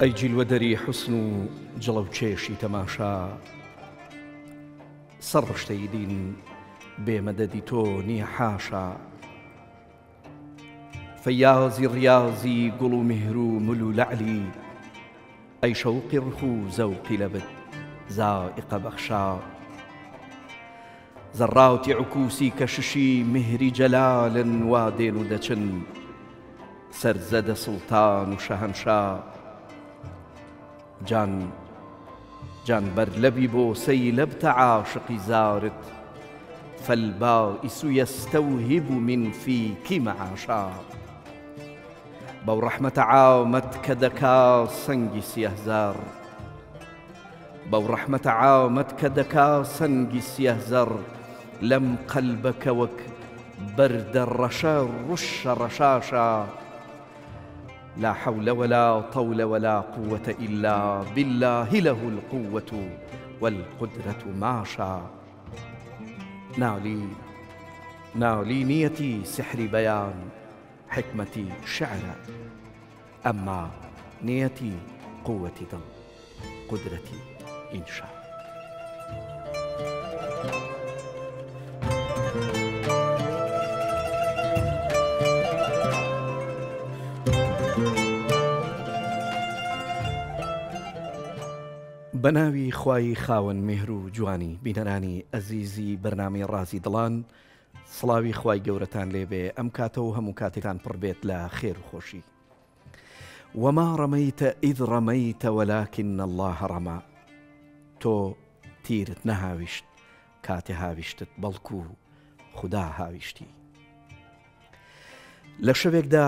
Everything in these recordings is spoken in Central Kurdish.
ئەی جیلوەدەری حوسن و جڵەوکێشی تەماشا، سەر ڕشتەی دین بێ مەدەدی تۆ نییە حاشا. فەیازی ڕیازی گوڵ و میهر و مل و لەعلی، ئەی شەوقی ڕخ و زەوقی لەبت زائیقە بەخشا. زەڕاتی عکوسی کەششی میهری جەلالن وا دێن و دەچن، سەرزەدە سوڵتان و شەهەنشا. جان جان بەر لەبی بۆسەی لەبتە عاشقی زارت فالبائس یستوهب من فیک معاشا. بەو ڕەحمەتە عامەت کە دەکا سەنگی سیه زەڕ بەو ڕەحمەتە عامەت کە دەکا سەنگی سیه زەڕ لەم قەلبە کە وەک بەردە ڕەشە ڕوشە ڕەشاشە. لا حول ولا طول ولا قوة الا باللە له القوة والقدرة ما شاء نالی نالی نیەتی سحری بەیان حیکمەتی شعرە ئەمما نیەتی قوەتی دڵ قودرەتی ئینشا. بەناوی خوای خاوەن میهر و جوانی بینەرانی ئەزیزی بەرنامەی ڕازی دڵان سڵاوی خوای گەورەتان لێبێ ئەم کاتە و هەموو کاتێکتان پڕ بێت لە خێر و خۆشی. وما رمیت اذ رمیت ولکن اللە رمی، تۆ تیرت نەهاویشت کاتێ هاویشتت بەڵکو خودا هاویشتی. لە شەوێکدا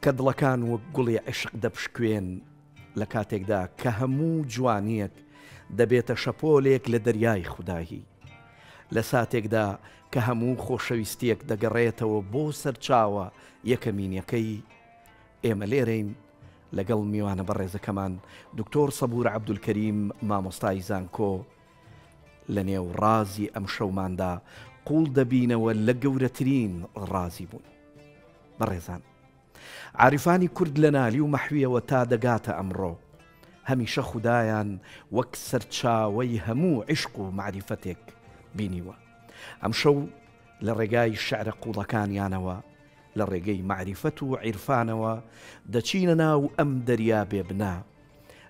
کە دڵەکان وەک گوڵی عیشق دەپشکوێن، لە کاتێکدا کە هەموو جوانییەک دەبێتە شەپۆلێک لە دەریای خودایی، لە ساتێکدا کە هەموو خۆشەویستییەک دەگەڕێتەوە بۆ سەرچاوە یەکەمینیەکەی، ئێمە لێرەین لەگەڵ میوانە بەڕێزەکەمان دکتۆر سەبور عەبدولکەریم مامۆستای زانکۆ لە نێو ڕازی ئەمشەوماندا قوڵ دەبینەوە لە گەورەترین ڕازی بوون. بەڕێزان عارفانی کورد لە نالی و مەحویەوە تا دەگاتە ئەمڕۆ هەمیشە خودایان وەک سەرچاوەی هەموو عیشق و مەعریفەتێک بینیوە. ئەمشەو لە ڕێگای شعرە قوڵەکانیانەوە لە ڕێگەی مەعریفەت و عیرفانەوە دەچینە ناو ئەم دەریا بێ بنە.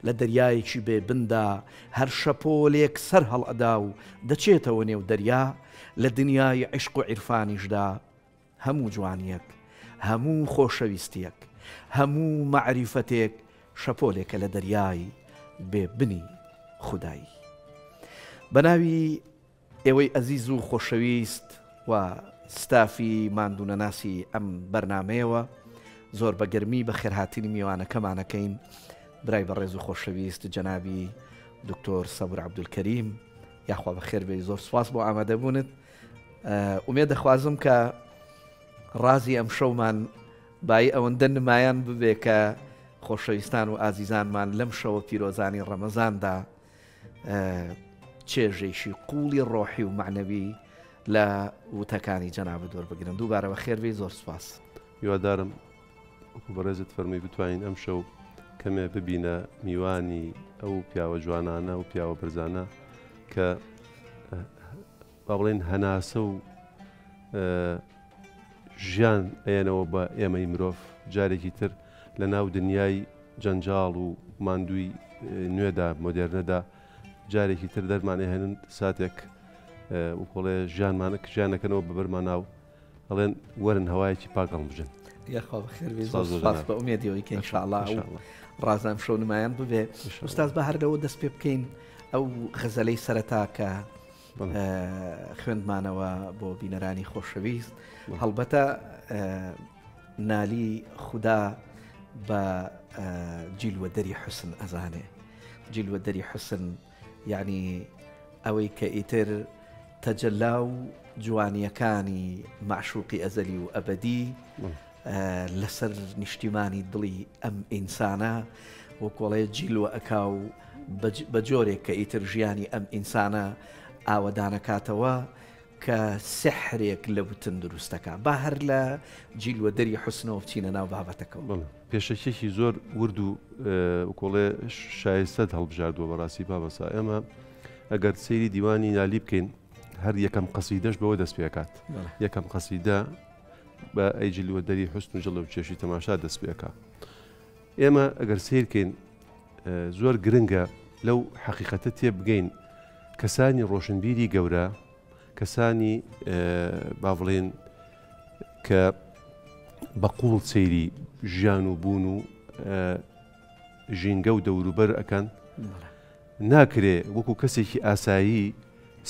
لە دەریایەکی بێ بندا هەر شەپۆلێک سەر هەڵئەدا و دەچێتەوە نێو دەریا، لە دنیای عیشق و عیرفانیشدا هەموو جوانییەک، هەموو خۆشەویستییەک، هەموو مەعریفەتێک شەپۆلێکە لە دەریای بێ بنی خودایی. بە ناوی ئێوەی ئەزیز و خۆشەویست و ستافی ماندوونەناسی ئەم بەرنامەیەوە زۆر بە گەرمی بەخێرهاتنی میوانەکەمان ئەکەین برای بەڕێز و خۆشەویست جەنابی دکتۆر سەبور عەبدولکەریم یاخوا بەخێر بێی زۆر سوپاس بۆ ئامادەبوونت ئومێد دەخوازم کە ڕازی ئەم شەومان بایی ئەوەندە نمایان ببێ کە خۆشەویستان و ئازیزانمان لەم شەوە پیرۆزانی ڕەمەزاندا چێژێکی قوڵی ڕۆحی و مەعنەوی لە وتەکانی جەنابت وەربگرن. دووبارە بەخێربێی زۆر سوپاس. هیوادارم وەکو بەڕێزت فەرمووی بتوانین ئەمشەو کەمێ ببینە میوانی ئەو پیاوە جوانانە و پیاوە بەرزانە کە با بڵێن هەناسە و ژیان ئەیەنەوە بە ئێمەی مرۆڤ جارێکی تر لە ناو دنیای جەنجاڵ و ماندووی نوێدا مۆدێرنەدا جارێکی تر دەرمان ئەهێنن ساتێک وکۆڵێ ژیانمانە ژیانەکەنەوە بە بەرماناو ئەڵێن وەرن هەوایەکی پاک هەڵمژن. یاخوا بەخێر بێی زۆر سوپاس بە ئومێدی ئەوەی کە ئینشاءڵا ئەو ڕازە ئەمشەو نمایان ببێ. ئوستاز با هەر لەوە دەست پێ بکەین ئەو غەزەلەی سەرەتا کە خوێندمانەوە بۆ بینەرانی خۆشەویست هەڵبەتە نالی خودا بە جیلوەدەری حوسن ئەزانێ جیلوەدەری حوسن یعنی ئەوەی کە ئیتر تەجەلا و جوانیەکانی مەعشوقی ئەزەلی و ئەبەدی لەسەر نیشتیمانی دڵی ئەم ئینسانە وەکۆڵێ جیلوە ئەکا و بە جۆرێک کە ئیتر ژیانی ئەم ئینسانە ئاوەدانەکاتەوە. کە سیحرێک لە وتن دروست دەکا. با هەر لە جیلوەدەری حوسنەوە بچینە ناو بابەتەکەوە. بەڵێ. پێشەکیەکی زۆر ورد و وکۆڵێ شایستەت هەڵبژاردووە بەڕاستی مامۆستا. ئێمە ئەگەر سەیری دیوانی نالی بکەین هەر یەکەم قەسیدەش بەوە دەست پێکات. یەکەم قەسیدە بە ئەی جلوەدەری حوسن و جڵەو کێشی تەماشا دەست پێکا. ئێمە ئەگەر سەیر کەین زۆر گرنگە لەو حەقیقەتە تێبگەین کەسانی ڕۆشنبیری گەورە کەسانی با بڵێن کە بە قوڵ سەیری ژیان و بوون و ژینگە و دەوروبەر ئەکەن ناکرێ وەکو کەسێکی ئاسایی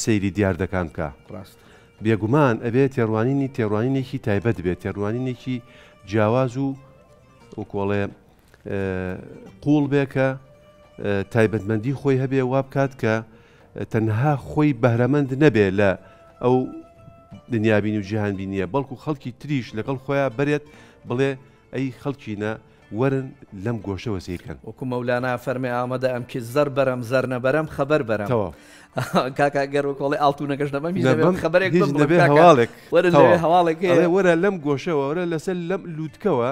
سەیری دیاردەکان بکە ڕاست بێگومان ئەبێ تێڕوانینی تێڕوانینێکی تایبەت بێت تێڕوانینێکی جیاواز و وەکۆڵێ قوڵ بێ کە تایبەتمەندی خۆی هەبێ وا بکات کە تەنها خۆی بەهرەمەند نەبێ لە ئەو دنیابین و جیهانبینیە بەڵکو خەڵکی تریش لەگەڵ خۆیان بەرێت بڵێ ئەی خەڵکینە وەرن لەم گۆشەوە سەیرکەن. وەکو مەولانا فەرمێ ئامادە ئەم کی زەر بەرەم زەر نەبەرەم خەبەر بەرەم. تەواو. کاکە گەر وەکۆڵێ ئاڵتونەکەش نەبەم هیچ نەبەم خەبەرێک هیچ بم نەبێ کاکە هەواڵێک. وەرە تەواو. لەوێ هەواڵێک هەیە. ئەڵێ وەرە لەم گۆشەوە وەرە لەسەر لەم لووتکەوە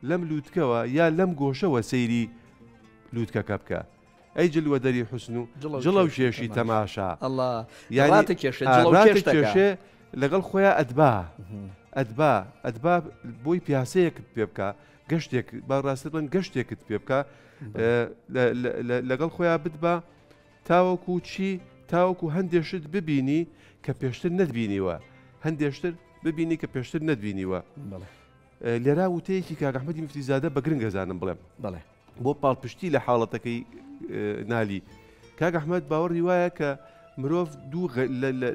لەم لووتکەوە یا لەم گۆشەوە سەیری لووتکەکە بکە. ئەی جلوەدەری حوسن و جڵەو کێشی تەماشا. ئەڵا یانی ڕاتە کێشێ جڵەو ڕاتە کێش دەکا. کێشێ لەگەڵ خۆیا ئەتبا ئەتبا ئەتبا بۆی پیاسەیەکت پێ بکا گەشتێک با ڕاستتر بڵێم گەشتێکت پێ بکا لەگەڵ خۆیا بتبا تاوەکو چی تاوەکو هەندێ شت ببینی کە پێشتر نەتبینیوە هەندێ شتر ببینی کە پێشتر نەتبینیوە لێرا وتەیەکی کاک ئەحمەدی مفتیزادە بە گرنگ ئەزانم بڵێم بەڵێ. بۆ پاڵپشتی لە حاڵەتەکەی نالی کاک ئەحمەد باوەڕی وایە کە مرۆڤ دوو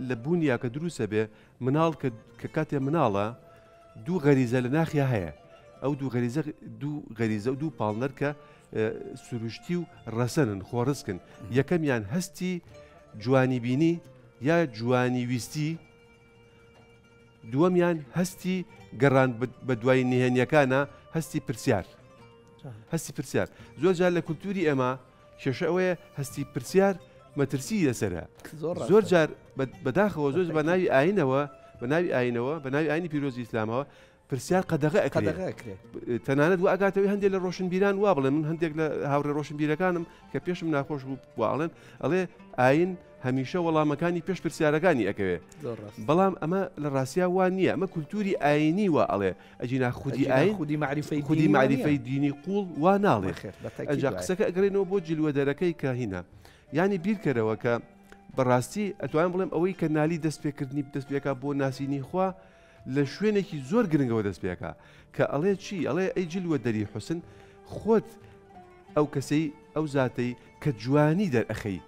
لە بوونیا کە دروستە بێ مناڵ کە کاتێ مناڵە دوو غەریزە لە ناخیا هەیە ئەو دوو غەریزە دوو غەریزە و دوو پاڵنەر کە سروشتی و ڕەسەنن خۆڕسکن یەکەمیان هەستی جوانی بینی یا جوانی ویستی دووەمیان هەستی گەڕان بە دوای نهێنیەکانە هەستی پرسیار هەستی پرسیار زۆر جار لە کولتوری ئێمە کێشە ئەوەیە هەستی پرسیار مەترسی لەسرە زۆر جار بەداخەوە زۆر بە ناوی ئاینەوە بە ناوی ئاینەوە بە ناوی ئاینی پیرۆزی ئیسلامەوە پرسیار قەدەغە ئەکرێ تەنانەت وا ئەگاتەوەی هەندێک لە ڕۆشنبیران وا بڵێن من هەندێک لە هاوڕێ ڕۆشنبیرەکانم کە پێشم ناخۆش بوو واڵێن ئەڵێ ئاین هەمیشە وەڵامەکانی پێش پرسیارەکانی ئەکەوێ بەڵام ئەمە لە ڕاستیا وا نییە ئەمە کولتوری ئاینی وا ئەڵێ ئەجینا خودی ئاین خودی معریفەی خودی معریفەی دینی قوڵ وا ناڵێ ئەجا قسەکە ئەگەڕێنەوە بۆ جلوەدەرەکەی کە هینا یانی بیرکەرەوە کە بەڕاستی ئەتوانم بڵێم ئەوەی کە نالی دەست پێکردنی دەست پێکا بۆ ناسینی خوا لە شوێنێکی زۆر گرنگەوە دەست پێکا کە ئەڵێ چی ئەڵێ ئەی جلوە دەری حوسن خۆت ئەو کەسەی ئەو زاتەی کە جوانی دەرئەخەی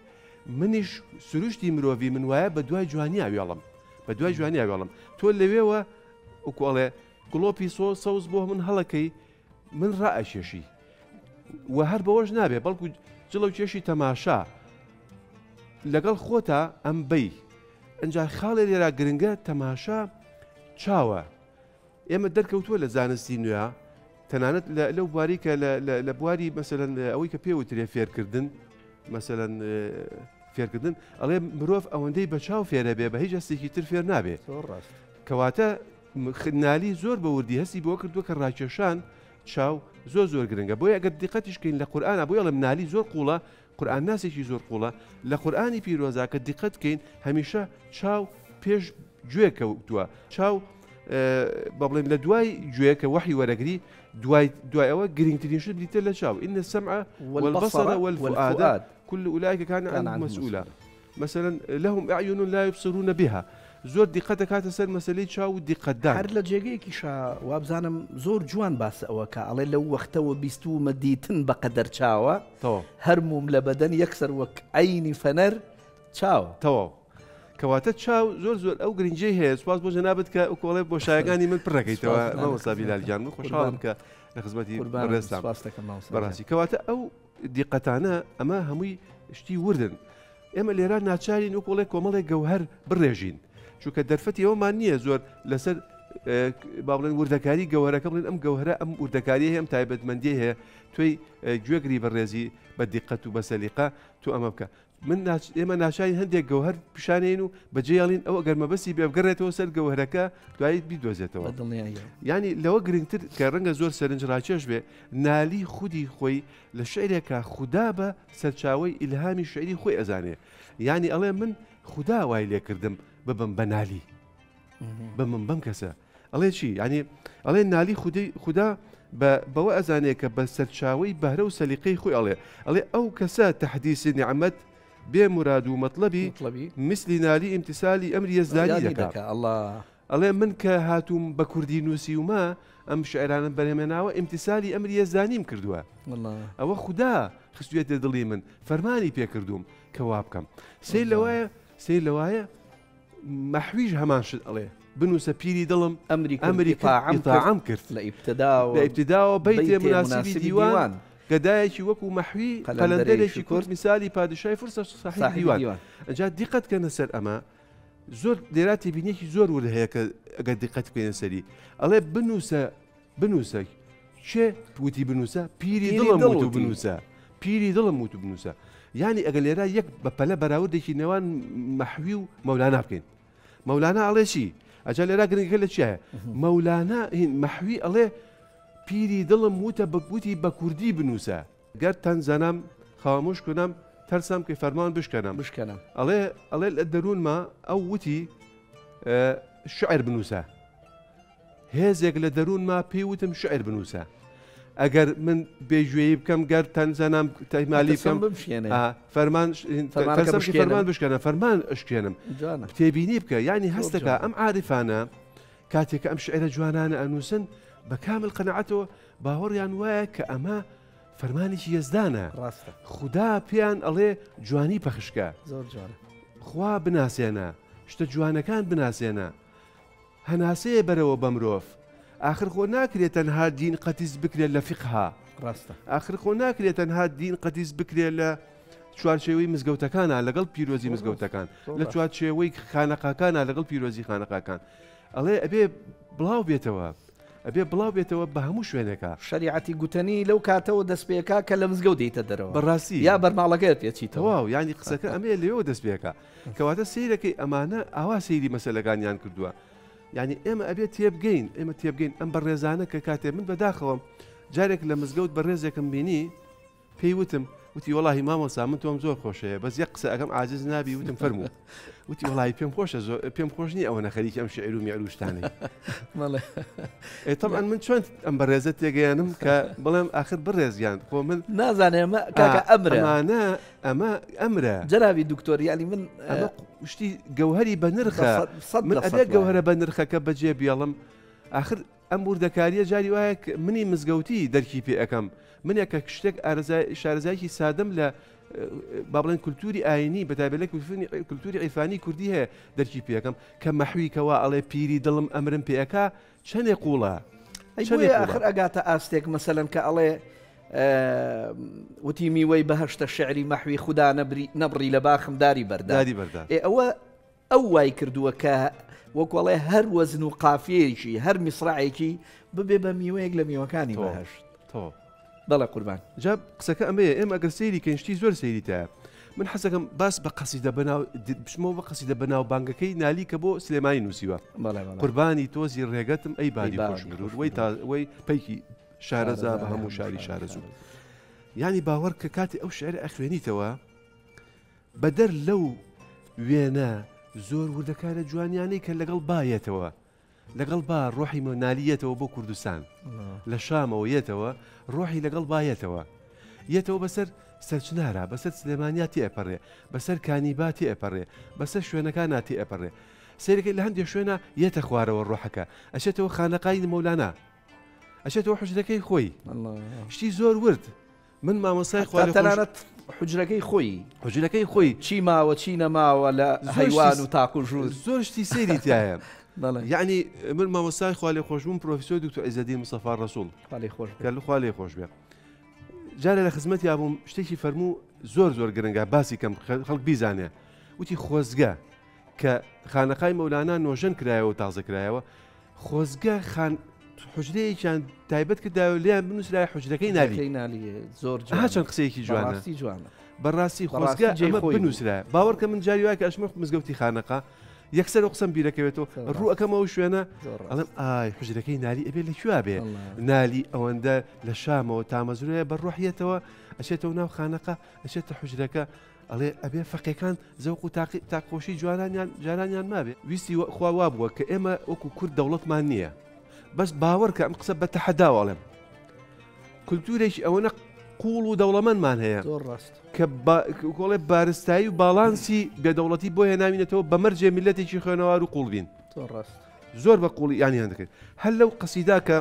منیش سروشتی مرۆڤی من وایە بە دوای جوانی ئاوێڵم بە دوای جوانی ئاوێڵم تۆ لەوێوە وەکو ئەڵێ گڵۆپی سۆ سەوز بۆ من هەڵەکەی من ڕائەکێشی و هەر بەوەش نابێ بەڵکو جڵەو کێشی تەماشا لەگەڵ خۆتا ئەم بەی ئەجا خاڵێ لێرا گرنگە تەماشا چاوە ئێمە دەرکەوتووە لە زانستی نوێ تەنانەت لەو بواری کە لە بواری مەسەلەن ئەوەی کە پێوترێ فێرکردن مەسەلەن فێرکردن ئەڵێ مرۆڤ ئەوەندەی بە چاو فێرە بێ بە هیچ هەستێکی تر فێر نابێ کەواتە نالی زۆر بە وردی هەستی بۆ کردووە کە ڕاکێشان چاو زۆر زۆر گرنگە بۆیە ئەگەر دیقەتیش کەین لە قورئانا بۆیە ئەڵێم نالی زۆر قوڵە قورئان ناسێکی زۆر قوڵە لە قورئانی پیرۆزا کە دیقەت کەین هەمیشە چاو پێش گوێ کەوتووە چاو با بڵێن لە دوای گوێ کە وەحی وەرەگری دوای دوای ئەوە گرنگترین شت بریتە لە چاو إن السمع والبصر والفؤاد كل أولئك كان عنه مسؤولا مثلا لهم اعین لا یبصرون بها زۆر دیقەت دەکاتە سەر مەسەلەی چاو و دیقەتدان. هەر لە جێگەیەکیشا وابزانم زۆر جوان باس ئەوە کا ئەڵێ لەو وەختەوە بیستوومە دیتن بە قەدەر چاوە تەواو. هەر مووم لە بەدەن یەکسەر وەک عەینی فەنەر چاوە. تەواو. کەواتە چاو زۆر زۆر ئەو گرنگیەی هەیە. سوپاس بۆ جەنابت کە وەکو ئەڵێ بۆشایەکانی من پڕ دەکەیتەوە سوپاس مامۆستا بیلال گیان. من خۆشحاڵم قوربانم. کە لە خزمەتی قوربانم. بەڕێزتام. سوپاست دەکەم مامۆستا گیان. بەڕاستی کەواتە ئەو دیقەتانە ئەمە هەمووی شتی وردن. ئێمە لێرە ناچارین وەکو ئەڵێ کۆمەڵێک گەوهەر بڕێژین چونکە دەرفەتی ئەوەمان نییە زۆر لەسەر با بڵێن وردەکاری گەوهەرەکە بڵێن ئەم گەوهرە ئەم وردەکاریە هەیە ئەم تایبەتمەندی هەیە تۆی گوێگری بەڕێزی بە دیقەت و بە سەلیقە تۆ ئەمە بکە. من ئێمە ناچارین هەندێک گەوهەر پیشانین و بەجێڵین ئەو ئەگەر مەبەستی بێ بگەڕێتەوە سەر گەوهرەکە دوایی بیدۆزێتەوە. یانی لەوە گرنگتر کە ڕەنگە زۆر سەرنج ڕاکێش بێ نالی خودی خۆی لە شعرێکا خودا بە سەرچاوەی ئیلهامی شعری خۆی ئەزانێ یانی ئەڵێ من خودا وای لێکردم ببم بە نالی بمم بەم کەسە ئەڵێ چی یانی ئەڵێ نالی خودی خودا بەوە ئەزانێ کە بە سەرچاوەی بەهرە و سەلیقەی خۆی ئەڵێ ئەڵێ ئەو کەسە تەحدیسی نیعمەت بێ مراد و مەطلبی مثلی نالی ئیمتیسالی ئەمری یەزدانی دەکا ئەڵێ من کە هاتووم بە کوردی نووسیومە ئەم شعرانەم بەرهەمێناوە ئیمتیسالی ئەمری یەزدانیم کردووە ئەوە خودا خستوێتە دڵی من فەرمانی پێکردووم کە وا بکەم سیر لەوایە سیر لەوایە مەحویش هەمان شت ئەڵێ بنووسە پیری دڵم ئەمری ئەمری ئیتاعەم کرد لە ئیبتداوە لە ئیبتداوە بەیتێ مناسبی دیوان گەدایەکی وەکو مەحوی قەلەندەرێکی کورد میسالی پادشای فرسە صاحب دیوان ئەجا دیقەت کەنە سەر ئەمە زۆر لێرا تێبینیەکی زۆر ورد هەیە کە ئەگەر دیقەت بکەینە سەری ئەڵێ بنووسە بنووسە کێ وتی بنووسە پیری دڵم وت و بنووسە پیری دڵم وت و بنووسە یعنی ئەگەر لێرە یەک بە پەلە بەراوردێکی نێوان مەحوی و مەولانا بکەین مەولانا ئەڵێ چی ئەجا لێرا گرنگەکە لە چیایە مەولانا هین مەحوی ئەڵێ پیری دڵم وتە بەگوتی بە کوردی بنووسە گەر تەن زەنەم خاموش کنم ترسم که فرمان بشکنم بشکنم ئەڵێ ئەڵێ لە دەروونما ئەو وتی شعر بنووسە هێزێک لە دەروونما پێی وتم شعر بنووسە ئەگەر من بێگوێیی بکەم گەر تەنزەنام تەمالی بکەم فەرمان فەرمان بشکەنە فەرمان ئەشکێنم تێبینی بکە یعنی هەستەکە ئەم عارفانە کاتێک کە ئەم شعرە جوانانە ئەنووسن بە کامل قەناعەتەوە باوەڕیان وایە کە ئەمە فەرمانێکی یەزدانە ڕاستە خودا پێیان ئەڵێ جوانی پەخشکە زۆر جوانە خوا بناسێنە شتە جوانەکان بناسێنە هەناسەیە بەرەوە بە مرۆڤ ئاخر خۆ ناکرێت تەنها دین قەتیس بکرێت لە فیقها ڕاستە ئاخر خۆ ناکرێت تەنها دین قەتیس بکرێت لە چوارچێوەی مزگەوتەکانە لەگەڵ پیرۆزی مزگەوتەکان لە چوارچێوەی خانەقاکانە لەگەڵ پیرۆزی خانەقاکان ئەڵێ ئەبێ بڵاو بێتەوە ئەبێ بڵاو بێتەوە بە هەموو شوێنێکا. شەریعەتی گوتەنی لەو کاتەوە دەست پێکا کە لە مزگەوت دێیتە دەرەوە بەڕاستی یا بەرماڵەکەت پێ چیتەوە. تەواو یانی قسەکە ئەمەیە لەوێوە دەست پێکا کەواتە سەیرەکەی ئەمانە ئاوا سەیری مەسەلەکانیان کردووە یانی ئێمە ئەبێ تێبگەین ئێمە تێبگەین ئەم بەڕێزانە کە کاتێ من بەداخەوەم جارێک لە مزگەوت بەڕێزێکم بینی پێی وتم وتی وەڵاهی مامۆستا من تۆم زۆر خۆشەیە بەس یەک قسە ئەکەم عاجز نابی وتم فەرموو وتی وەڵاهی پێم خۆشە زۆر پێم خۆش نییە ئەوەنە خەریکی ئەم شعر و میعر و شتانەی ئێ طبعا من چۆن ئەم بەڕێزە تێگەیانم کە بڵێم ئاخر بڕێزیان خۆ من نازانێ ئەمە کاکە ئەمرە ئەمانە ئەمە ئەمرە جەنابی دکتۆر یانی من ئەمە شتی گەوهەری بە نرخە من ئەبێ گەوهەرە بە نرخەکە بەجێ بێڵم ئاخر ئەم وردەکارییە جاری وایە منی مزگەوتی دەرکی پێ ئەکەم، منێک کە شتێک شارەزایەکی سادەم لە با بڵێن کولتوری ئاینی بە تایبەت لە کولتوری عیرفانی کوردی هەیە دەرکی پێ ئەکەم کە مەحوی کە وا ئەڵێ پیری دڵم ئەمرم پێ ئەکا چەنێ قووڵە ئەی بۆیە ئاخر ئەگاتە ئاستێک مەسەلەن کە ئەڵێ وتی میوەی بەهەشتە شعری مەحوی خودا نەبڕی لە باخم داری بەردا داری بەردا ئێ ئەوە ئەو وای کردووە کە وەکو ئەڵێ هەر وەزن و قافیەیەکی، هەر میسڕعێکی ببێ بە میوەیەک لە میوەکانی بەهەشت. تەواو. بەڵێ قوربان. جا قسەکە ئەمەیە ئێمە ئەگەر سەیری کەین شتی زۆر سەیری تایە. من حەزەکەم باس بە قەسیدە بەناو بچمەوە بە قەسیدە بەناوبانگەکەی نالی کە بۆ سلێمانی نووسیوە. قوربانی تۆزی ڕێگەتم ئەی بادی خۆش مرور وەی تا وەی پەیکی شارەزا بە هەموو شاری شارەزوور. یانی باوەڕ کە کاتی ئەو شعرە ئەخوێنیتەوە بەدەر لەو وێنە زۆر وردەکارە جوانیانەی کە لەگەڵ با یەتەوە، لەگەڵ با ڕۆحی نالی یەتەوە بۆ کوردستان، لە شامەوە یەتەوە، ڕۆحی لەگەڵ با یەتەوە. یەتەوە بەسەر سەرچنارا، بەسەر سلێمانیا تێئەپەڕێ، بەسەر کانیبا تێئەپەڕێ، بەسەر شوێنەکانا تێئەپەڕێ. سەیرەکەی لە هەندێ شوێنا یەتە خوارەوە ڕۆحەکە، ئەچێتەوە خانەقای مەولانا، ئەچێتەوە حوجرەکەی خۆی. شتی زۆر ورد. من مامۆستای خوارێ خۆش تەنانەت حوجرەکەی خۆی. حوجرەکەی خۆی. چی ماوە چی نەماوە لە هەیوان و تاق و ژوور. زۆر شتی سەیری تیایە. بەڵێ. یەعنی من مامۆستای خوالێ خۆشبووم پرۆفیسۆر دکتۆر عیزەدین مستەفا ڕەسوڵ. خوا لێی خۆش بێ. کە خوا لێی خۆش بێ. جارێ لە خزمەتیا بووم شتێکی فەرموو زۆر زۆر گرنگە باسی کەم خەڵک بیزانێ. وتی خۆزگە کە خانەقای مەولانا نۆژەن کرایەوە و تازە کرایەوە خۆزگە خان حوجرەیەکیان تایبەت کردایە و لێیان بنووسرایە حوجرەکەی نالی. حوجرەکەی نالی زۆر جوانە. ئەها چەند قسەیەکی جوانە. بەڕاستی جوانە. بەڕاستی خۆزگە ئەمە بنووسرایە. باوەڕکە من جاری وایە کە ئەچمە مزگەوتی خانەقا یەکسەر ئەو قسەم بیرەکەوێتەوە ڕوو ئەکەمە ئەو شوێنە ئەڵێم ئای حوجرەکەی نالی ئەبێ لە کوێ بێ نالی ئەوەندە لە شامەوە تامەزرۆیە بە ڕۆحیەتەوە ئەچێتەوە ناو خانەقا ئەچێتە حوجرەکە ئەڵێ ئەبێ فەقێکان زەوق و تاقی تاقخۆشی جوانانیان جارانیان مابێ ویستی خوا وا بووە کە ئێمە وەکو کورد دەوڵەتمان نییە بەس باوەڕکە ئەم قسە بە تەحەداوە ئەڵێم کولتوورێکی ئەوەنە قوڵ و دەوڵەمەندمان هەیە زۆر ڕاست کە کۆڵێ بارستایی و باڵانسی بێدەوڵەتی بۆ هێناوینەتەوە بە مەرجێ میلەتێکی خوێنەوار و قوڵ بین زۆر ڕاست زۆر بە قوڵی یانیان دەکرد هەر لەو قەسیدا کە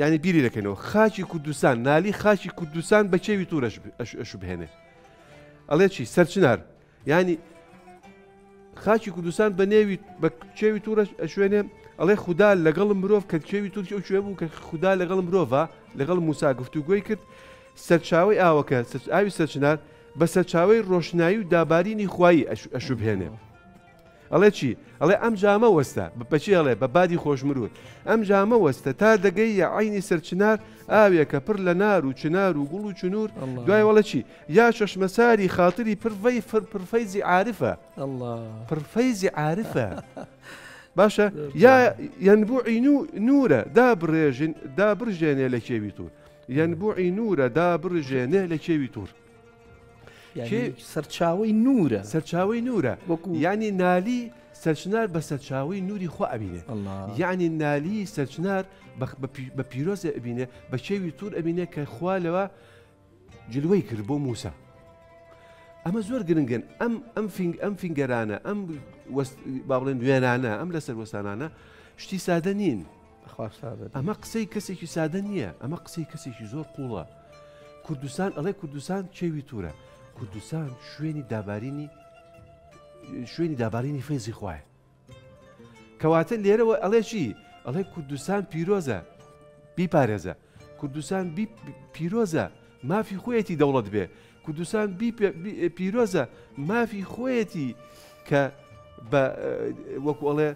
ینی بیری دەکەینەوە خاکی کوردستان نالی خاکی کوردستان بە کێوی تورەش ئەشوبهێنێ ئەڵێ چی سەرچنار یانی خاکی کوردستان بە نێوی بە کێوی تورەش ئەشوێنێ ئەڵێ خودا لەگەڵ مرۆڤ کە کێوی تورکی ئەو کوێ بوو کە خودا لەگەڵ مرۆڤە لەگەڵ موسا گفتوگۆی کرد سەرچاوەی ئاوەکە ئاوی سەرچنار بە سەرچاوەی ڕۆشنایی و دابارینی خوایی ئەشوبهێنێ. ئەڵێ چی؟ ئەڵێ ئەم جامە وەستە، بە چی ئەڵێ؟ بە بادی خۆشمرور. ئەم جامە وەستە تا دەگەیە عەینی سەرچنار، ئاوێکە پڕ لە نار و چنار و گوڵ و چنوور، دوای ئەڵێ چی؟ یا چەشمەساری خاتری پڕ فەی پڕ فەیزی عارفە. پڕ فەیزی عارفە. باشە یا یەنبوعی نوورە دابڕێژن دابڕژێنێ لە کێوی توور. یەنبوعی نوورە دابڕژێنێ لە کێوی توور. سەرچاوەی نوورە سەرچاوەی نوورە وەکو یعنی نالی سەرچنار بە سەرچاوەی نووری خوا ئەبینێ یعنی نالی سەرچنار بە پیرۆزە ئەبینێ بە کێوی تور ئەبینێ کە خوا لەوە جلوەی کرد بۆ موسا ئەمە زۆر گرنگن ئەم ئەم فینگ ئەم فینگەرانە ئەم با بڵێن وێنانە ئەم لەسەر وەستانانە شتی سادە نین ئەمە قسەی کەسێکی سادە نییە ئەمە قسەی کەسێکی زۆر قوڵە کوردستان ئەڵێ کوردستان کێوی تورە کوردستان شوێنی دابارینی شوێنی دابارینی فەیزی خوایە کەواتە لێرەوە ئەڵێ چی ئەڵێ کوردستان پیرۆزە بیپارێزە کوردستان پیرۆزە مافی خۆیەتی دەوڵەت بێ کوردستان پیرۆزە مافی خۆیەتی کە بە وەکو ئەڵێ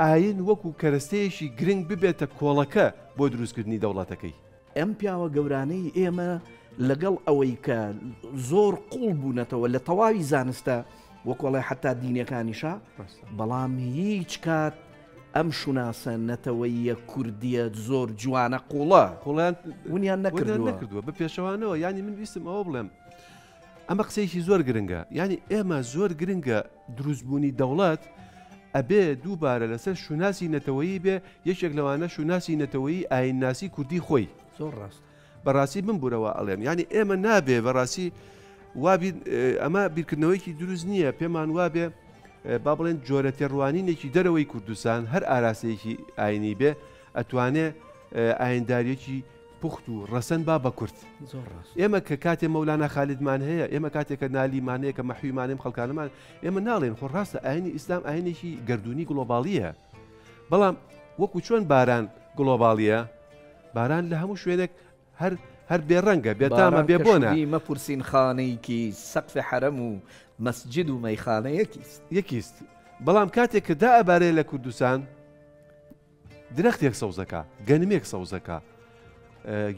ئاین وەکو کەرەستەیەکی گرنگ ببێتە کۆڵەکە بۆ دروستکردنی دەوڵەتەکەی. ئەم پیاوە گەورانەی ئێمە لەگەڵ ئەوەی کە زۆر قوڵ بوونەتەوە لە تەواوی زانستە وەکۆڵێ حتا دینەکانیشە بەڵام هیچ کات ئەم شوناسە نەتەوەیە کوردیە زۆر جوانە قوڵە قوڵیان ونیان نەکردووە بە پێشەوانەوە ینی من ویستم ئەوە بڵێم ئەمە قسەیەکی زۆر گرنگە یانی ئێمە زۆر گرنگە دروستبوونی دەوڵەت ئەبێ دووبارە لەسەر شوناسی نەتەوەیی بێ یەکێک لەوانە شوناسی نەتەوەیی ئاینناسی کوردی خۆی زۆر ڕاست بەڕاستی بمبورەوە ئەڵێم یانی ئێمە نابێ بەڕاستی وابی ئەمە بیرکردنەوەیکی دروست نییە پێمان وابێ با بڵێن جۆرە تێڕوانینێکی دەرەوەی کوردستان هەر ئاراستەیەکی ئاینی بێ ئەتوانێ ئاینداریەکی پوخت و ڕەسەن با بە کورد. زۆر ڕاست. ئێمە کە کاتێ مەولانا خالیدمان هەیە، ئێمە کاتێ کە نالیمان هەیە، کە مەحویمان هەیە، ئەم خەڵکانەمان، ئێمە ناڵێین خۆ ڕاستە ئاینی ئیسلام ئاینێکی گەردوونی گڵۆباڵییە، بەڵام وەکو چۆن باران گڵۆباڵییە، باران لە هەموو شوێنێک هەر هەر بێ ڕەنگە، بێ تامە، باران بێ کە بۆنە. شدی مەپرسین خانەی کیست، سەقف حەرەم و مەسجد و مەیخانە یەکیست. یەکیست. بەڵام کاتێک کە دائەبارێ لە کوردستان، درەختێک سەوزەکا، گەنمێک سەوزەکا،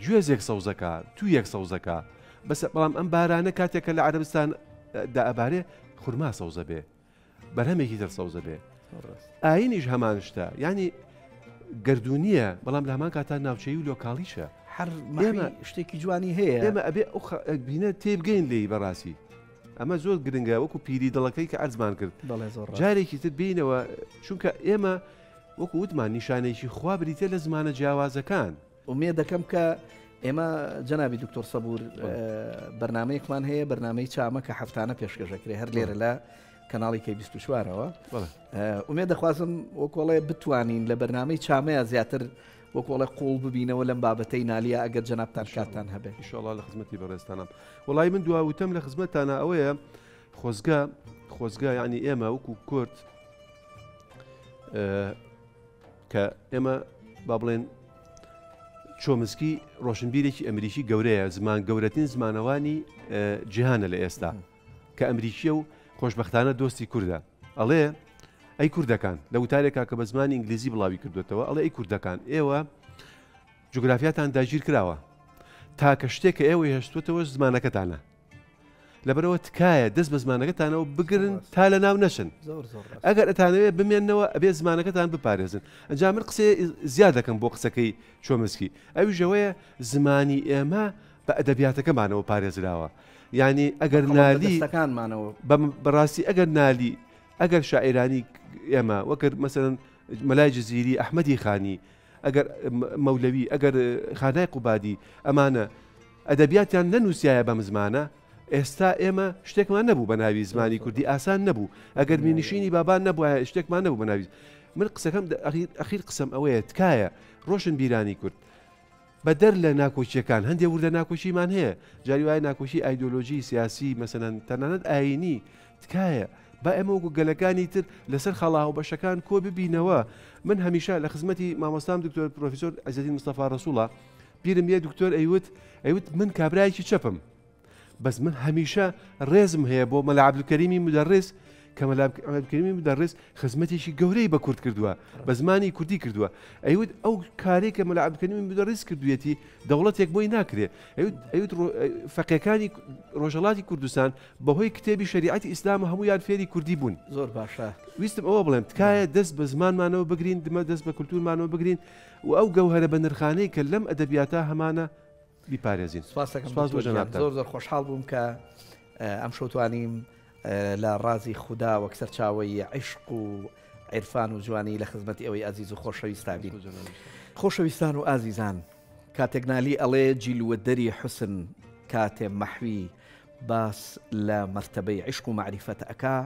گوێزێک سەوزەکا، توویەک سەوزەکا، بەس بەڵام ئەم بارانە کاتێک کە لە عەرەبستان دائەبارێ خورما سەوزە بێ، بەرهەمێکی تر سەوزە بێ. ئاینیش هەمان شتە، یعنی گردونیە بەڵام لە هەمان کاتا ناوچەیی و لۆکاڵیشە. هەر ئێمە شتێکی جوانی هەیە. ئێمە ئەبێ ئەو بینە تێبگەین لێی بەڕاستی. ئەمە زۆر گرنگە وەکو پیری دڵەکەی کە عەرزمان کرد. جارێکی تر بینەوە چونکە ئێمە وەکو وتمان نیشانەیەکی خوا بریتیە لە زمانە جیاوازەکان. ئومێد دەکەم کە ئێمە جەنابی دکتۆر سەبور بەرنمەیەکمان هەیە بەرنمەی چامە کە هەفتانە پێشکەشەکرێ هەر لێرە لە کەناڵی کەی 24ەوە ئومێد دەخوازم وەکۆڵێ بتوانین لە بەرنمەی چامەیە زیاتر وەکۆڵێ قوڵ ببینەوە لەم بابەتەی نالیا ئەگەر جەنابتان کاتتان هەبێ ئیشەڵا لە خزمەتی بەڕێزتانم وڵی من دوا وتم لە خزمەتتانە ئەوەیە خۆزگە خۆزگە یعنی ئێمە وەکو کورد کە ئێمە با بڵێن چۆمسکی ڕۆشنبیرێکی ئەمریکی گەورەیە زمان گەورەترین زمانەوانی جیهانە لە ئێستا کە ئەمریکیە و خۆشببختانە دۆستی کوردە ئەڵێ ئەی کوردەکان لە وتارێکا کە بە زمانی ئینگلیزی بڵاوی کردوێتەوە ئەڵێ ئەی کوردەکان ئێوە جوگرافیاتان داگیر کراوە. تاکە شتێک کە ئێوەی هێشتووەتەوە زمانەکەتانە. لەبەرئەوە تکایە دەست بە زمانەکەتانەوە بگرن تا لە ناو نەچن. ئەگەر ئەتانەوێت بمێننەوە ئەبێ زمانەکەتان بپارێزن. ئەنجا من قسەیە زیاد دەکەم بۆ قسەکەی چۆمسکی ئەویش ئەوەیە زمانی ئێمە بە ئەدەبیاتەکەمانەوە پارێزراوە. یانی ئەگەر نالی بەڕاستی ئەگەر نالی ئەگەر شاعیرانی ئێمە وەکر مەسەلەن مەلای جزیری ئەحمەدی خانی ئەگەر مەولەوی ئەگەر خانای قوبادی ئەمانە ئەدەبیاتیان نەنووسایە بەم زمانە ئێستا ئێمە شتێکمان نەبوو بە ناوی زمانی کوردی ئاسان نەبوو ئەگەر مینشینی بابان نەبوایە شتێکمان نەبوو بە ناوی من قسەکەم ئەخیر قسەم ئەوەیە تکایە ڕۆشن بیرانی کورد بەدەر لە ناکۆکییەکان، هەندێ وردە ناکۆکیمان هەیە، جاری وایە ناکۆکی ئایدۆلۆژی، سیاسی، مەسەلەن تەنانەت ئایینی، تکایە با ئێمە وەکو گەلەکانی تر لەسەر خاڵە هاوبەشەکان کۆ ببینەوە. من هەمیشە لە خزمەتی مامۆستام دکتۆر پرۆفیسۆر عیزەدین مستەفا ڕەسووڵە بیرم یە دکتۆر ئەیوت ئەیوت من کابرایەکی چەپم، بەس من هەمیشە ڕێزم هەیە بۆ مەلا عەبدولکەریمی مودەڕیس کە مەلا عەبدولکەریمی مودەڕیس خزمەتێکی گەورەی بە کورد کردووە بە زمانی کوردی کردووە ئەیوت ئەو کارێک کە مەلا عەبدولکەریمی مودەڕیس کردوویەتی دەوڵەتێک بۆی ناکرێ ئەیوت ئەیوت فەقێکانی ڕۆژهەڵاتی کوردستان بەهۆی کتێبی شەریعەتی ئیسلام هەمویان فێری کوردی بوون زۆر باشە ویستم ئەوە بڵێم تکایە دەست بە زمانمانەوە بگرین دمە دەست بە کولتورمانەوە بگرین و ئەو گەوهەرە بە نرخانەی کە لەم ئەدەبیاتە هەمانە بیپارێزین. سپاست دەکەم سپاس بۆ دکتۆر گیان. جەنابتان. زۆر زۆر خۆشحاڵ بووم کە ئەمشەو توانیم لە ڕازی خودا وەک سەرچاوەی عیشق و عیرفان و جوانی لە خزمەتی ئەوەی ئازیز و خۆشەویستا بین. خۆشەویستان و ئازیزان کاتێک نالی ئەڵێ جیلوەدەری حوسن کاتێ مەحوی باس لە مەرتەبەی عیشق و مەعریفەت ئەکا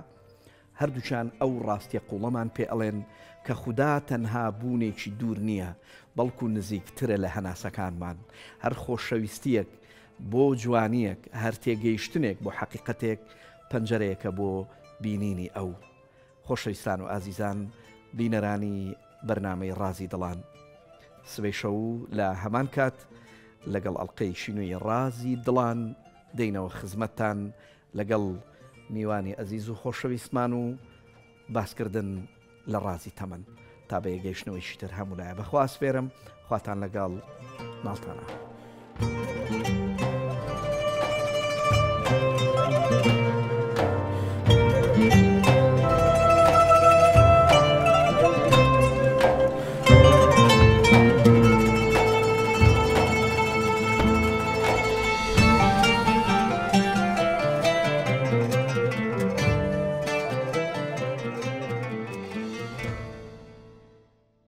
هەردووکیان ئەو ڕاستیە قوڵەمان پێ ئەڵێن کە خودا تەنها بوونێکی دوور نییە، بەڵکو نزیکترە لە هەناسەکانمان. هەر خۆشەویستییەک بۆ جوانییەک، هەر تێگەیشتنێک بۆ حەقیقەتێک، پەنجەرەیەکە بۆ بینینی ئەو. خۆشەویستان و ئازیزان، بینەرانی بەرنامەی ڕازی دڵان، سبەی شەو لە هەمان کات لەگەڵ ئەڵقەیەکی نوێی ڕازی دڵان دێینەوە خزمەتتان. لەگەڵ میوانی ئەزیز و خۆشەویستمان و باسکردن لە ڕازی تەمەن تا بە یەگەیشتنەوەیشی تر هەموو لایە بەخوا ئەسپێرم خواتان لەگەڵ ماڵتان ئاوا.